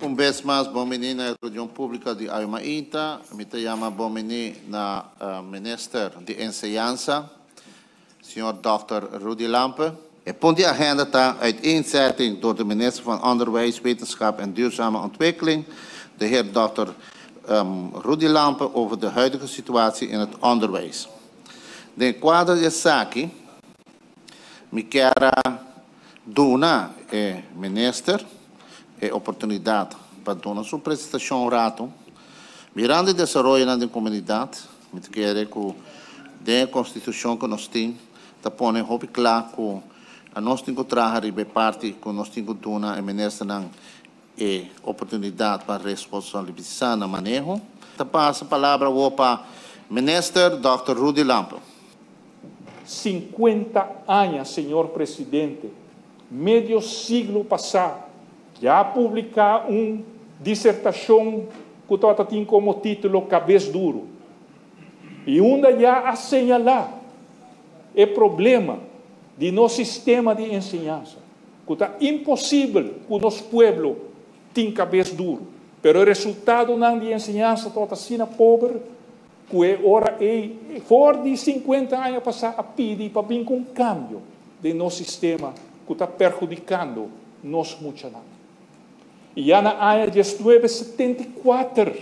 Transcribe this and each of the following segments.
Un bes mas bon bini na e reunion publico di awe mainta. Mi ta yama bon bini na Minister di Enseñansa, señor Dòkter Rudy Lampe. E punt di agenda ta uiteenzetting door de Minister van Onderwijs, Wetenschap en Duurzame Ontwikkeling, de heer Dòkter Rudy Lampe over de huidige situatie in het onderwijs. Den cuadro di esaki, mi kier a duna e minister e oportunidad pa duna su presentacion un rato. Mirando e desaroyonan den comunidad, mi ta kere cu den e constitucion cu nos tin ta pone hopi cla cu anos tin cu traha riba e parti cu nos tin cu duna e ministernan e oportunidad pa responsabilisa nan maneho. Ta pasa palabra awor pa Minister Dòkter Rudy Lampe. 50 aña, señor Presidente, medio siglo pasá ya a publiká un disertashon ku tabata tin komo título Kabes Duru i unda ya a señalá e problema di nos sistema di enseñansa, ku ta imposibel ku nos pueblo tin kabes duru, pero e resultadonan di enseñansa tabata asina pober ku e ora ei, for di 50 aña pasá a pidi pa bin ku un kambio den nos sistema ku ta perhudikando nos muchanan. I ya na aña 1974,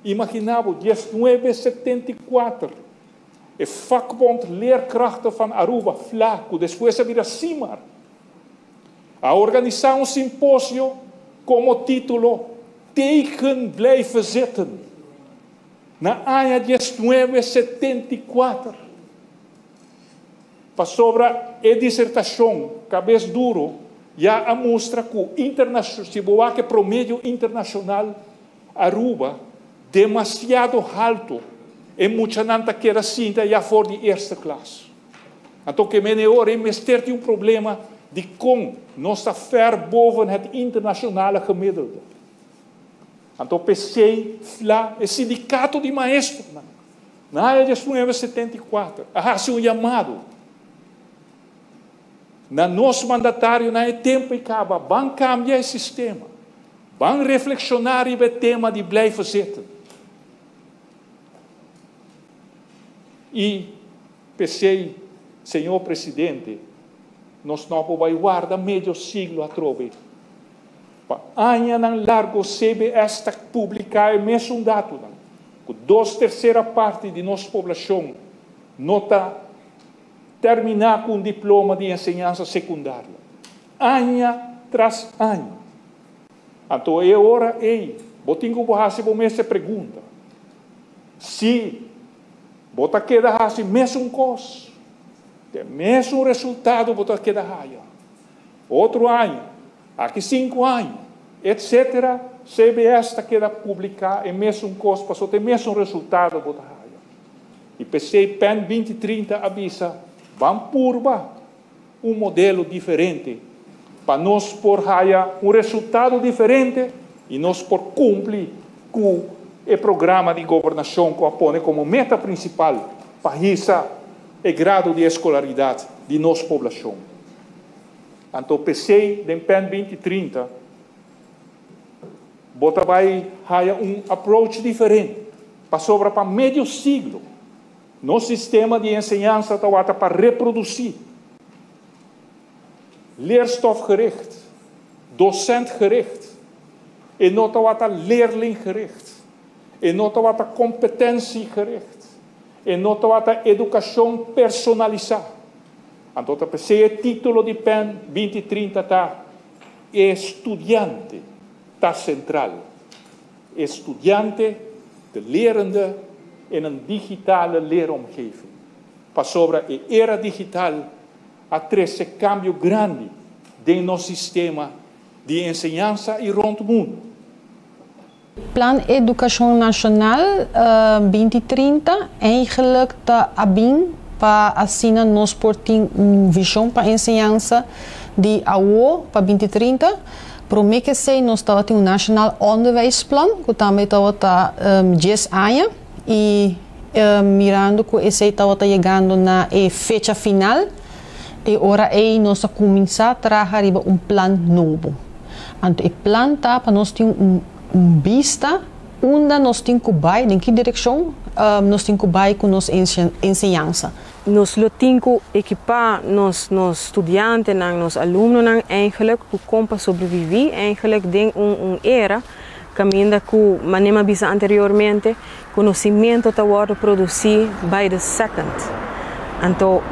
imaginá bo, 1974, e Vakbond Leerkrachten van Aruba, fla, ku despues a bira SIMAR, a organisá un simposio komo título Tegen blijven zitten na aña 1974. Pasobra e disertashon Kabes Duro ya a mustra ku si bo wak e promedio internashonal Aruba demasiado halto e muchanan ta keda sinta ya for di eerste klas. Anto ke mene ora e mester tin un problema di kon nos ta ver boven het internationale gemiddelde. Anto p'esei fla e sindikato di maestronan na aña 1974 a hasi un yamado na nos mandatarionan e tempo ei kaba ban kambia e sistema. Ban reflekshoná riba e tema di blijven zitten. I p'esei, señor Presidente, nos no por bai warda medio siglo atrobe. Pa añanan largo CBS ta publiká e mesun datonan, ku dos tersera parti di nos poblashon no ta terminá ku un diploma di enseñansa sekundario. Aña tras aña. Anto e ora ei bo tin ku bo hasi bo mes e pregunta, Si bo ta keda hasi mesun kos, te mesun resultado bo ta keda haya otro aña, aki sinku aña, etcetera, CBS ta keda publiká e mesun kos pasobra ta e mesun resultado bo ta haya. I p'esei pen 2030 a bisa, Ban purba un modelo diferente pa nos por haya un resultado diferente y nos por cumpli cu e programa di gobernacion cu a pone como meta principal pa hisa e grado di escolaridad di nos poblacion. Anto p'esey den Pen 2030 bo ta bay haya un approach diferente pasobra pa medio siglo Nos sistema di enseñansa tawata pa reproducí, leerstofgericht, docentgericht, e no tawata leerlinggericht, e no tawata competentiegericht, e no tawata educacion personalisá. Anto ta p'esei e título di pen 2030 ta E studiante ta central. E studiante, de lerende, in een digitale leeromgeving. Pasobra e era digital a trece cambio grandi den nos sistema di enseñansa y rond mundo. Plan Edukashon Nashonal 2030 eigenlijk ta a bin pa asina nos por tin un vishon pa enseñansa di awo pa 2030. Promé ku esei nos tabatin un Nationaal Onderwijsplan ku tambe tabata dies aña i mirando ku esei tabata yegando na e fecha final e ora ei nos a kuminsá traha riba un plan nobo. Anto e plan ta pa nos tin un bista unda nos tin ku bai, den ki direkshon nos tin ku bai ku nos enseñansa. Nos lo tin ku ekipá nos studiantenan, nos alumnonan eigenlijk ku kon pa sobreviví eigenlijk den un era kaminda ku, manera mi a bisa anteriormente, konosementu ta wòrdu produsí by the second. Anto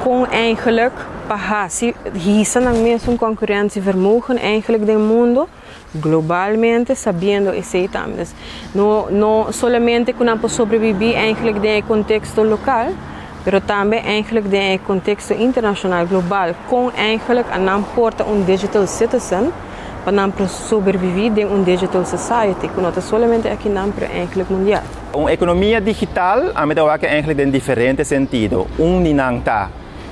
kon eigenlijk pa hasi hisa nan mes un concurrentievermogen eigenlijk den mundu globalmente, sabiendo esei tambe. Dus no solamente ku nan por sobreviví eigenlijk den e konteksto lokal, pero tambe eigenlijk den e konteksto internashonal global, kon eigenlijk nan por ta un digital citizen pa nan por sobreviví den un digital society, ku no ta solamente akinan, pero eigenlijk mundial. Un ekonomia digital, ami ta wak eigenlijk den diferente sentido. Un di nan ta,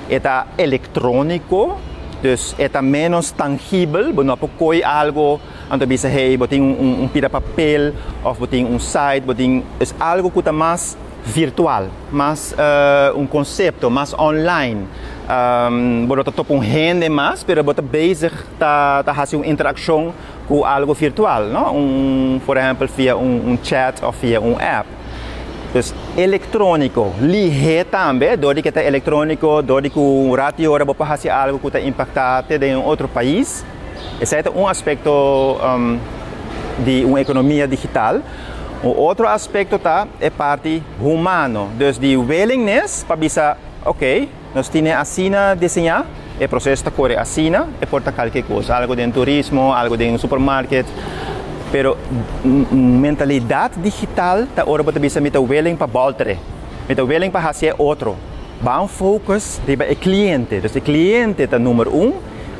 e ta elektróniko, dus e ta menos tangibel, bo no por koi algu, anto bisa, "Hey, bo tin un pida papel, òf bo tin un site", bo tin, e algu ku ta mas virtual, mas un konsepto, mas online. Bo no ta topa un hende mas, pero bo ta bezig ta hasi un interakshon ku algu virtual, no? Por ehèmpel, via un chat òf via un app. Dus elektróniko, lihé tambe, dor di ku ta elektróniko, dor di ku ratu ora bo por hasi algu ku ta impaktá den otro pais. Esei ta un aspekto di un ekonomia digital. Un otro aspekto ta e parti humano, dus di willingness pa bisa, ok, nos tin asina diseñá, e proseso ta kore asina, e por ta kualke kos, algu di turismo, algu di supermarket, pero mentalidat digital ta ora bo ta bisa, mi ta willing pa boltere, mi ta willing pa hasi otro. Ban focus riba e kliente, dus e kliente ta number 1,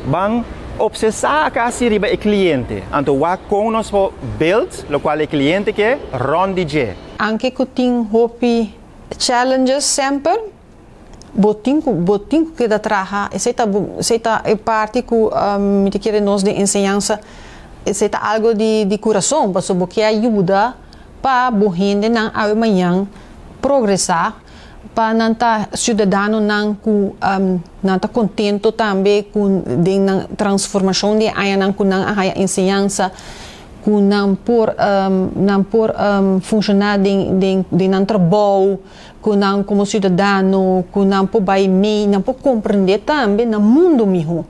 ban obsesá kasi riba e kliente. Anto wak kon nos por build, loke e kliente ke rònt di dje. Aunke ku tin hopi challenges semper, bo tin ku keda traha, esei ta e parti ku mi ta kere nos di enseñansa, esei ta algu di kurason, pasobra bo ke yuda pa bo hendenan mañan progresá, pa nan ta siudadanonan ku nan ta kontentu tambe ku den transformashon di añanan ku nan a enseñansa, ku nan por funshoná den nan trabou, ku nan komo siudadano, ku nan por bai mei, nan por komprondé tambe na mundu mihó.